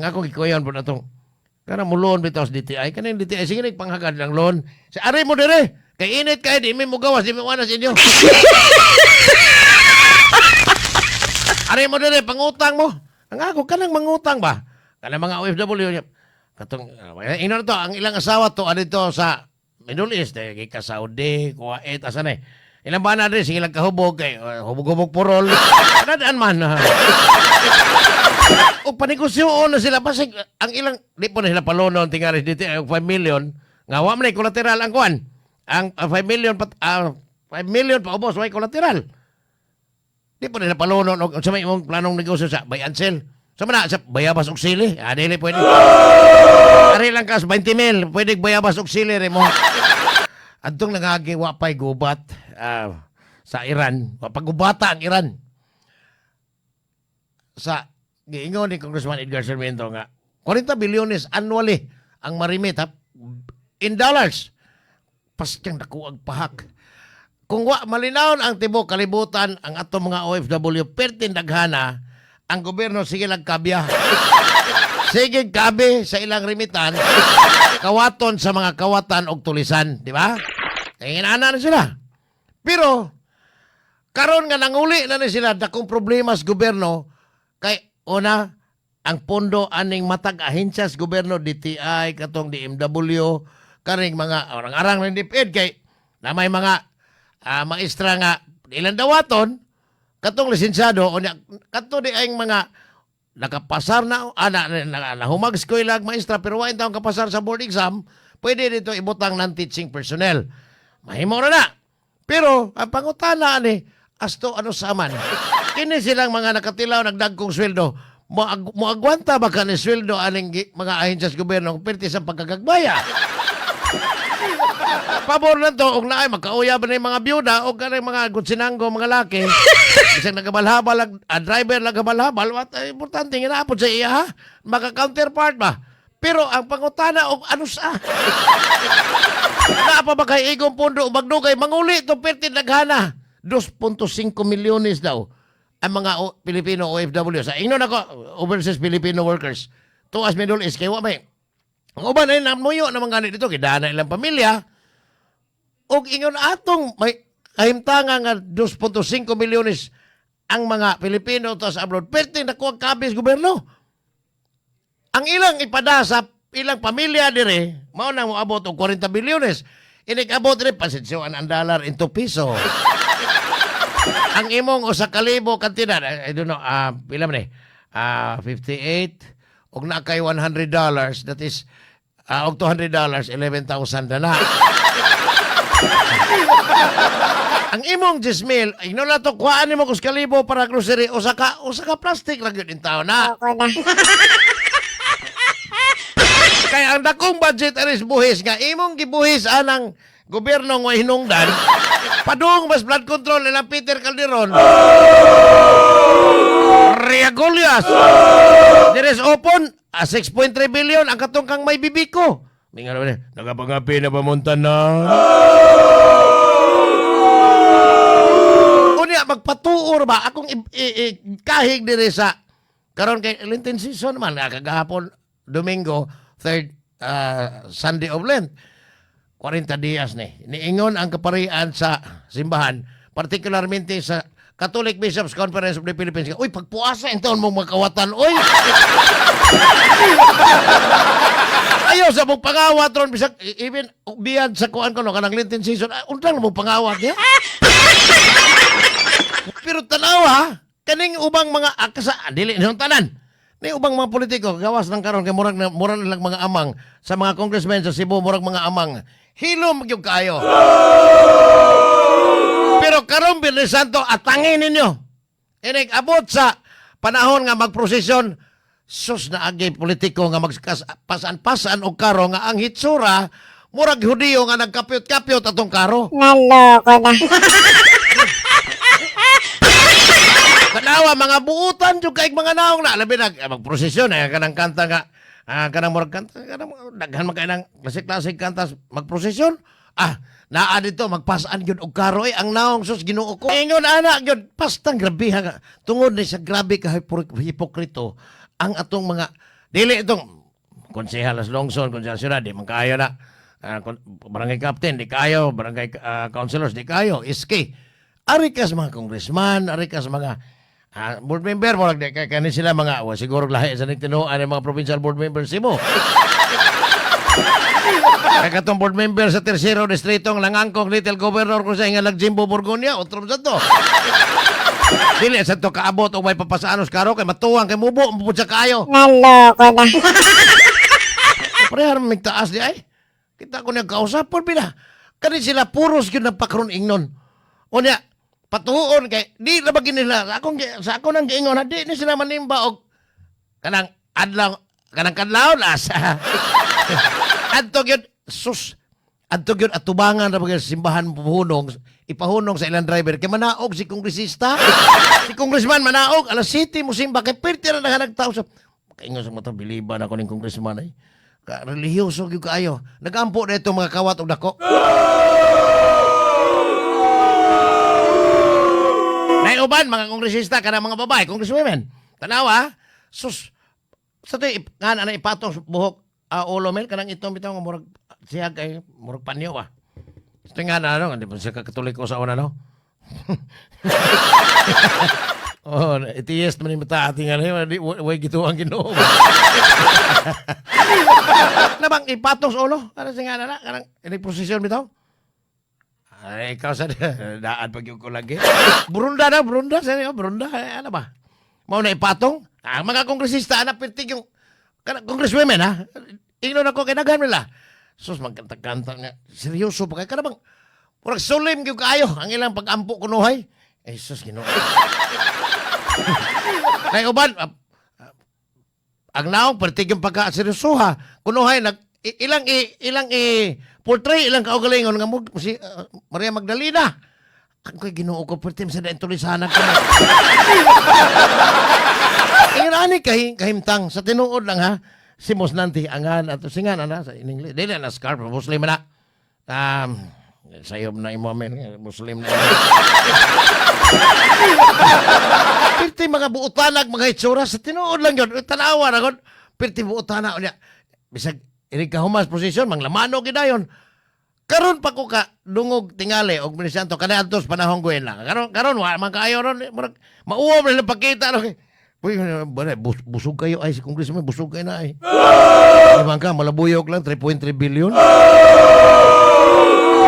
Ang akong gikuyon po na itong kana mo loan bitaw sa DTI. Kanang DTI, sige na panghagad lang loan. Sa ari mo dire. Kay init kay di mi mo gawas, di mi wala sa inyo. Ari mo dire pangutang mo. Ang ako kanang mangutang ba? Kanang mga OFW niya. Katong ino na to ang ilang asawa to adito sa Middle East eh, gikan Saudi, Kuwait, asa na eh. Ilang ba na diri sige lang kahubog kay hubog-hubog purol. Kadaan man. O panegosyoon na sila basig ang ilang di po na sila palonon tingali dito ay 5 million nga wa man ay collateral ang kuan. Ang 5 million pat 5 million pa ubos way collateral. Di po nila palonon og sa may imong planong negosyo sa buy and sell. Sa man na, sa bayabas og sili. Ah, dili pwede. Ari lang kas 20 mil, pwede bayabas og sili re mo. Adtong nangagi wa pay gubat sa Iran, wa pa gubata ang Iran. Sa giingon ni Congressman Edgar Sarmiento nga 40 bilyones annually ang marimit ha, in dollars. Pastyang dako ang pahak. Kung wa malinawon ang tibuok kalibutan ang atong mga OFW pertin daghana, ang gobyerno sige lang kabya. Sige kabi sa ilang remittance, kawaton sa mga kawatan og tulisan, di ba? Kaya na sila. Pero karon nga nanguli na ni sila dakong problema sa gobyerno kay una ang pondo aning matag ahensya sa gobyerno, DTI, katong DMW, kaning mga arang-arang ng DepEd kay na may mga maestra nga ilang dawaton katong lisensyado o kato di ay mga nakapasar na na, nahumag eskwela ang maestra pero wa taong kapasar sa board exam, pwede dito ibutang non-teaching personnel, mahimo ra na. Pero ang pangutana ani asto ano saman kini silang mga nakatilaw nagdagkong sweldo, moagwanta ba ka ni sweldo aning mga ahensya sa gobyerno kung perti sa pagkagagbaya? Pabor na to, og naay makauyab na yung mga byuda o kanang mga kutsinanggo, mga laki. Bisag nagabalhabal, driver nagabalhabal, what, importante nga naapod sa iya ha? Maka counterpart ba? Pero ang pangutana og ano sa? Naa pa ba kay igong pondo o magdugay manguli to perti daghana? 2.5 milyones daw ang mga Pilipino OFW. Sa ingnon ako, overseas Filipino workers. Tuas Middle East, kay wa may. Ang uban ay namuyo naman gani dito, kay dana ilang pamilya. Og ingon atong may kahimtanga nga 2.5 milyones ang mga Pilipino to sa abroad. Perti nakuha kabis gobyerno. Ang ilang ipada sa ilang pamilya dire, mao nang moabot og 40 bilyones. Inig abot dire pasensyoan ang dollar into piso. Ang imong 1,000 kantidad, I don't know, pila man eh? 58 og na kay $100, that is og $200, 11,000 na na. Ang imong 10 mil, ingnon na to, kuhaan nimo kus kalibo para grocery, usa ka plastic lang yun in taon na. Ako na. Kaya ang dakong budget aris buhis nga imong gibuhis anang gobyerno nga hinungdan, padung mas flood control nila Peter Calderon. Riagolias. Deres open, 6.3 billion ang katong kang may bibiko. Minga naman eh, nagapangapi na pamunta na. Unya magpatuor ba akong kahig dire sa karon kay Lenten season man kagahapon Domingo, third Sunday of Lent. 40 dias ni. Niingon ang kaparian sa simbahan, particularmente sa Catholic Bishops Conference of the Philippines. Uy, pagpuasa in taon mong makawatan, uy! Ayaw sa mong pangawat ron, bisag, even beyond sa kuan ko, no, kanang Lenten season, ay, undang mo pangawat niya. Pero tanawa, kaning ubang mga akasa, dili niyong tanan. Ni ubang mga politiko, gawas ng karon kay murag na, murag na lang mga amang sa mga congressmen sa Cebu, murag mga amang. Hilom gyud kaayo. Pero karon Biyernes Santo, atangin ninyo. Inig abot sa panahon nga magprosesyon, sus na agi politiko nga magpasan-pasan og karo nga ang hitsura murag Hudiyo nga nagkapyot-kapyot atong karo. Naloko na. Kanawa mga buutan jud kay mga naong na labi na magprosesyon ay kanang kanta nga kanang murag kanta kanang daghan man kay nang klasik-klasik kanta magprosesyon. Naa dito magpasaan gyud og karo eh ang naong sus Ginoo ko. Ingon ana gyud pastang grabe ha tungod ni sa grabe ka hipokrito ang atong mga Dili itong konsehal sa lungsod, konsehal syudad, di man kaayo na. Barangay captain, di kaayo. Barangay councilors, di kaayo. SK. Ari ka sa mga congressman, ari ka sa mga board member, mo di kay kani sila mga, wa, siguro lahi sa tinuan ang mga provincial board members mo. Kay katong board member sa tersero distritong langangkong little governor ko sa nga Jimbo Borgonia, otro sa to. Dili sa to kaabot og may papasanos karo kay matuwang kay mubo mupud sa kaayo. Naloko na. Pareha ra taas di ay. Kita ko niya kausapon pila. Kani sila puros gyud nagpakaron ingnon. Unya patuon kay di ra ba gini nila sa ako nang giingon ha, di ni sila manimba og kanang adlaw kanang kadlawon asa. Adto gyud sus adto gyud atubangan ra ba gyud sa simbahan puhunong ipahunong sa ilang driver kay manaog si kongresista, si congressman manaog alas 7 mo simba kay perti ra naghanag tao sa kaingon sa mata biliban ako ning congressman ay ka relihiyoso gyud kaayo nagampo na ito mga kawat og dako. Nay uban mga kongresista kana mga babae, congresswomen. Tanawa, sus sa to nga na ipatong sa buhok ulo mel kanang itong bitaw nga murag siya kay murag panyo ba. Sa nga na ano, hindi pa siya katoliko sa una no. Oh, atheist man yung mata ating ano, di way gituang Ginoo. Na bang ipatong sa ulo? Ano siya nga na kanang ini posisyon bitaw? Ay, ikaw sa daan pag yung ko lagi. Burunda na, burunda. Sa burunda. Ay, ano ba? Mao na ipatong. Ang mga kongresista, anak, pirtig yung congresswomen, ha? Ingnon ako, kay daghan nila. Sus, magkanta-kanta nga. Seryoso pa kay kana bang, murag solemn gyud kaayo ang ilang pag-ampo kunuhay. Eh, sus, Ginoo. Nay uban, ang naong pertig yung pagka-seryosoha. Kunuhay, nag, ilang i, portray ilang kaugalingon nga mo, si Maria Magdalena. Ang ko'y Ginoo ko, pertim sa daing tulisanan ka. Ingon ani kahimtang sa tinuod lang ha. Si Mos Nanti angan ato singan ana sa in English. Dili na scarf, Muslim na. Sayob na imo men, Muslim na. Pirti mga buotanag mga itsura sa tinuod lang yun. Tanawa na kon. Pirti buotana unya. Bisag inig ka humas posisyon manglamano gid dayon. Karon pa ko ka dungog tingali og ministranto kani adto sa panahong Gwen lang. Karon karon wa man kaayo ron murag mauom na pagkita ron. Uy, bale, busog kayo ay si congressman busog kayo na ay. Di man ka malabuyok lang 3.3 billion.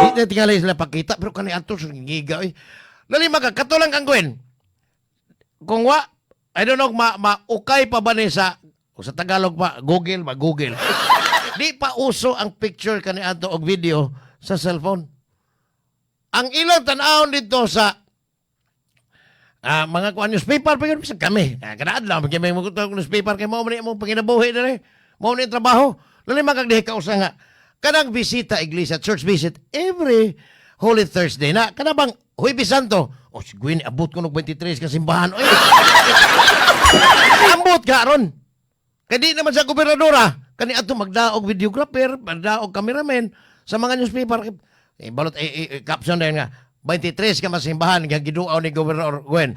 Di na tingali sila pakita pero kani adto sa giga oy. Lali maka kato lang kang Gwen. Kung wa I don't know ma ukay pa ba ni sa o sa Tagalog pa Google ba Google. Di pa uso ang picture kani adto og video sa cellphone. Ang ilang tan-awon dito sa mga kuan newspaper pa yun bisag kami. Kada adlaw kami mo newspaper kay mao man ni imong panginabuhi diri. Mao ni trabaho. Lali man kag dihi kausa nga kanang bisita iglesia, church visit every Holy Thursday na kana bang Huwebes Santo. O si Gwen abot ko nog 23 ka simbahan. Oy. Ambot ka ron. Kay di naman sa gobernadora kani adto magdaog videographer, magdaog cameraman sa mga newspaper. Eh, balot caption na yun nga 23 ka masimbahan nga giduaw ni Gobernador Gwen.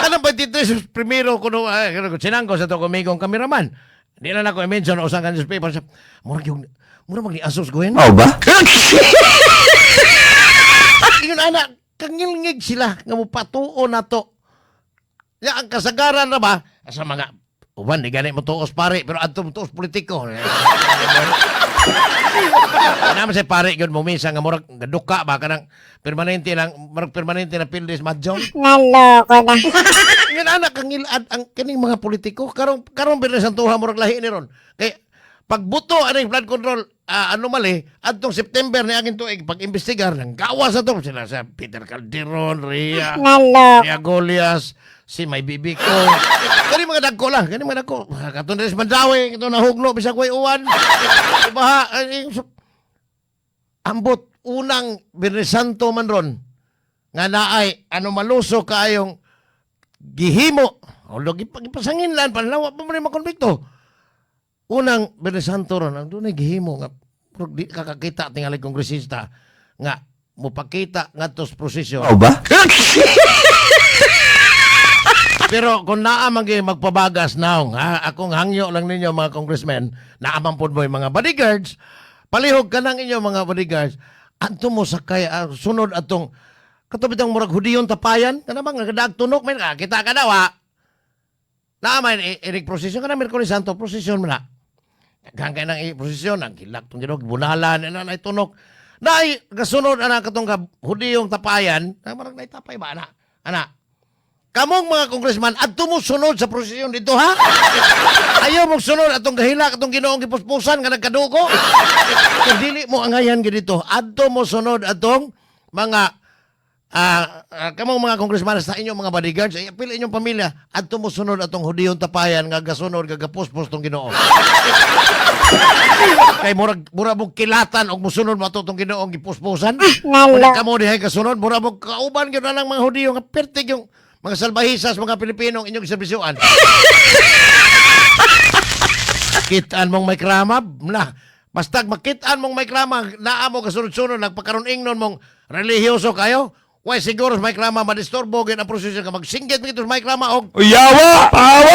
Anong 23 primero kuno ay, sinangko sa to kumigong cameraman. Di na nako i-mention usang ka newspaper sa murag yung murag mag ni Asos Gwen. Mao ba? Ingon ana kangilngig sila nga mopatuo na to. Ya ang kasagaran na ba sa mga uban di gani mo tuos pare pero adto mo tuos politiko. Naman sa pare gyud mo minsan nga murag gaduka ba kanang permanente lang murag permanente na pildes madjong. Naloko na. Ingon ana kangilad ang kining mga politiko karon karon Biyernes Santuha murag lahi ni ron. Kay pagbuto aning flood control anomaly adtong September ni aging tuig pag-imbestigar nang gawas ato sila sa Peter Calderon, Ria, Naloko. Ria Golias, si May Bibi ko. Kani mga dagko lang, kani mga dagko. Katong diri sa Mandawi, katong nahugno bisag way uwan. Baha ay, ambot unang Biyernes Santo man ron nga naay ano maluso kaayong gihimo. Although gipasangin lang panlawa pa man makonbikto. Unang Biyernes Santo ron ang dunay gihimo nga murag di kakakita tingali kongresista nga mopakita ngadto sa prosesyon. Mao ba? Pero kung naa man gyud magpabagas naong, ha, akong hangyo lang ninyo, mga congressmen, naa man pod mo yung mga bodyguards, palihog ka ng inyo mga bodyguards, adto mo sakay sunod atong kato bitang murag Hudiyong tapayan, kana bang nagadaag tunok man ka, kita ka daw ha. Naa man inig prosesyon kana Miyerkules Santo, prosesyon man na. Daghan kay nang prosesyon, ang hilak tong Ginoo, bunalan, na na tunok. Naay kasunod ana katong ka Hudiyong tapayan, na marag nay tapay ba ana? Ana. Kamong mga congressman, adto mo sunod sa prosesyon dito ha? Ayaw mo sunod atong gahilak atong Ginoong gipuspusan nga nagkadugo. Kung dili mo angayan gid dito, adto mo sunod atong mga kamong mga congressman sa inyong mga bodyguards, ay apil inyong pamilya, adto mo sunod atong Hudiyong tapayan nga gasunod nga gapuspos tong Ginoo. Kay murag mura mo kilatan og musunod mo ato tong Ginoong gipuspusan. Nalo. Wala kamo dihay kasunod, mura mo kauban gyud na lang mga Hudiyo nga pertig yung mga salbahisas, mga Pilipino ang inyong serbisyuan. Kitaan mong may krama, na. Basta makitaan mong may krama, naa mo kasunod-sunod, nagpakaroon ingnon mong relihiyoso kayo. Way siguro sa may krama, madisturbo, gid ang prosesyon ka, magsinggit mo may krama, og Yawa! Pawa!